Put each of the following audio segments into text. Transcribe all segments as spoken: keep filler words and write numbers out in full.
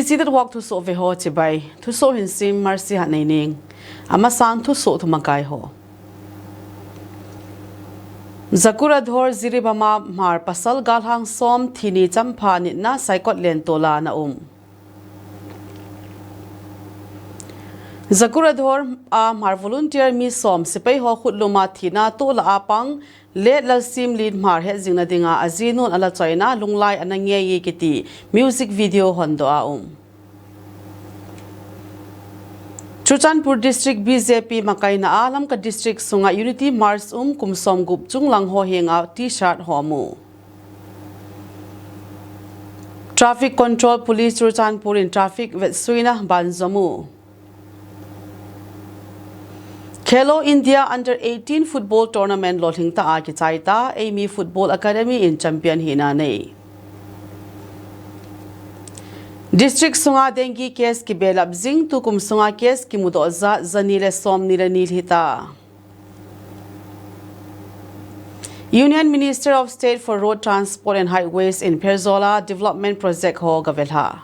Hiche date walk thusoh ve ho chibai. Thusoh hin sim Mercy Hatneining. Amasan thusoh thumakai ho. Jakuradhor Jiribam a Hmar pasal galhang som thi ni champha nitna Saikot Lentol a ana um. Jakuradhor a Hmar volunteer mi som sepai ho khutlum a thina toh lah a pang Late Lalsimlen Hmar hetjingna dinga ajinun ala choina Lunglai ana ngei e kiti music video hondoh a um. Churachandpur District B J P makaina a Lamka District sunga Unity March um kum som gup chunglang ho henga T-shirt ho mu. Traffic Control Police Churachandpur in traffic vetsuina banjomu. Khelo India Under eighteen Football Tournament lolhing tah a kichai ta, Eimi Football Academy in champion hina nei. District sunga dengue case kibelap jing, tukum sunga case kimudoh jat jani le somni le ni hita. Union Minister of State for Road Transport and Highways in Pherzawl a development project ho gavelha.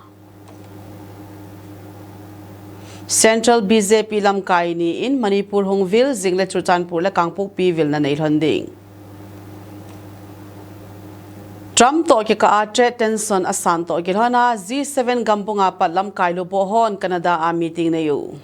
Central B J P lamkai ni in Manipur hung vil jing le Churachandpur le Kangpokpi vilna nei lhon ding. Trump toh kikah a trade tension asan toh kilhon a G seven gambung a pat lamkai luboh hon Canada a meeting nei u.